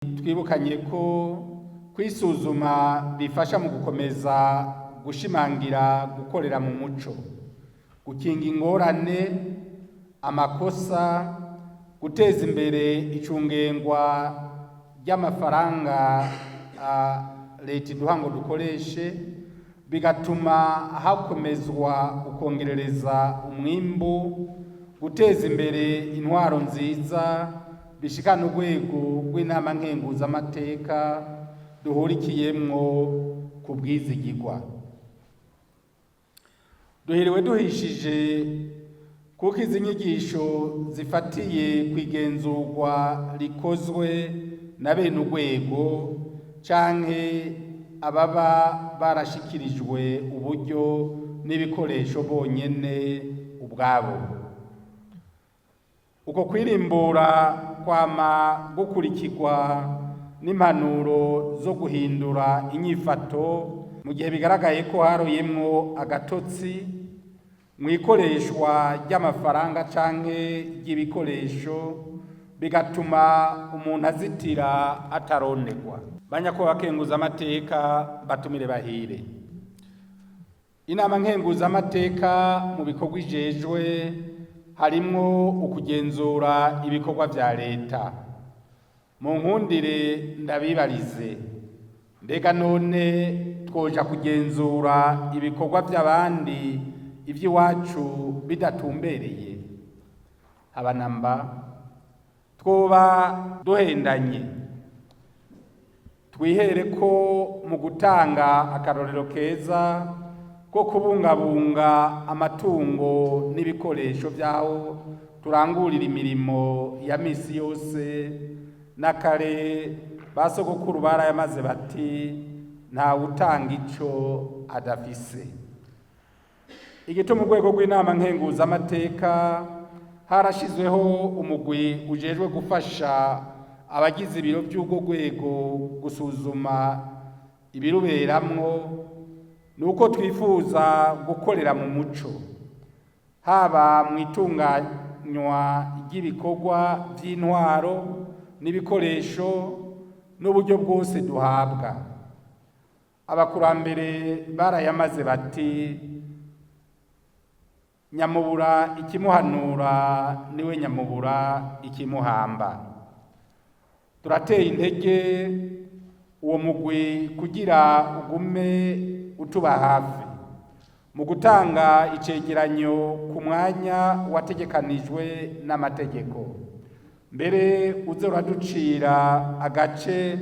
Twibukanye ko kwisuzuma bifasha mu gukomeza gushimangira gukorera mu muco, gukinga ingorane, amakosa, guteza imbere icungengwa ry'amafaranga leta iduha ngo dukoreshe, bigatuma hakomezwa ukongerereza umwimbu, guteza imbere intwaro nziza, bishikana urwego rw'inama nkenguzamateka duhurikiyemwo ku bwizigirwa. Duhiriwe duhishije kuko izi nyigisho zifatiye kw'igenzurwa rikozwe na bene urwego canke ababa barashikirijwe uburyo n'ibikoresho bonyene ubwabo. Uko kwirimbura kwama gukurikirwa n'impanuro zo guhindura inyifato mu gihe bigaragaye ko haroyemwo agatotsi mw'ikoreshwa ry'amafaranga canke ry'ibikoresho, bigatuma umuntu azitira ataronderwa. Banyakubahwa bakenguzamateka, batumire bahire, inama nkenguzamateka mu bikorwa ijejwe harimwo ukugenzura ibikorwa vya leta. Mu nkundire ndabibarize: mbega none twoja kugenzura ibikorwa vy'abandi ivy'iwacu bidatumbereye? Habanamba twoba duhendanye. Twihere ko mu gutanga akarorero keza ko kubungabunga amatungo n'ibikoresho vy'aho turangurira imirimo ya misi yose. N'akare ba sogokuru barayamaze bati: "Ntawutanga ico adafise." Igituma urwego rw'inama nkenguzamateka harashizweho umugwi ujejwe gufasha abagize ibiro vy'urwo rwego gusuzuma ibiruberamwo, nuko twifuza gukorera mu muco, haba mw'itunganywa ry'ibikorwa vy'intwaro n'ibikoresho n'uburyo bwose duhabwa. Abakurambere barayamaze bati: "Nyamubura ikimuhanura niwe nyamubura ikimuhamba." Turateye intege uwo mugwi kugira ugume utuba hafi mu gutanga icegeranyo ku mwanya wategekanijwe n'amategeko, mbere uze uraducira agace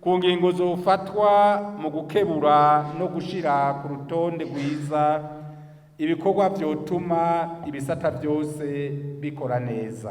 ku ngingo zofatwa mu gukebura no gushira ku rutonde rwiza ibikorwa vyotuma ibisata vyose bikora neza.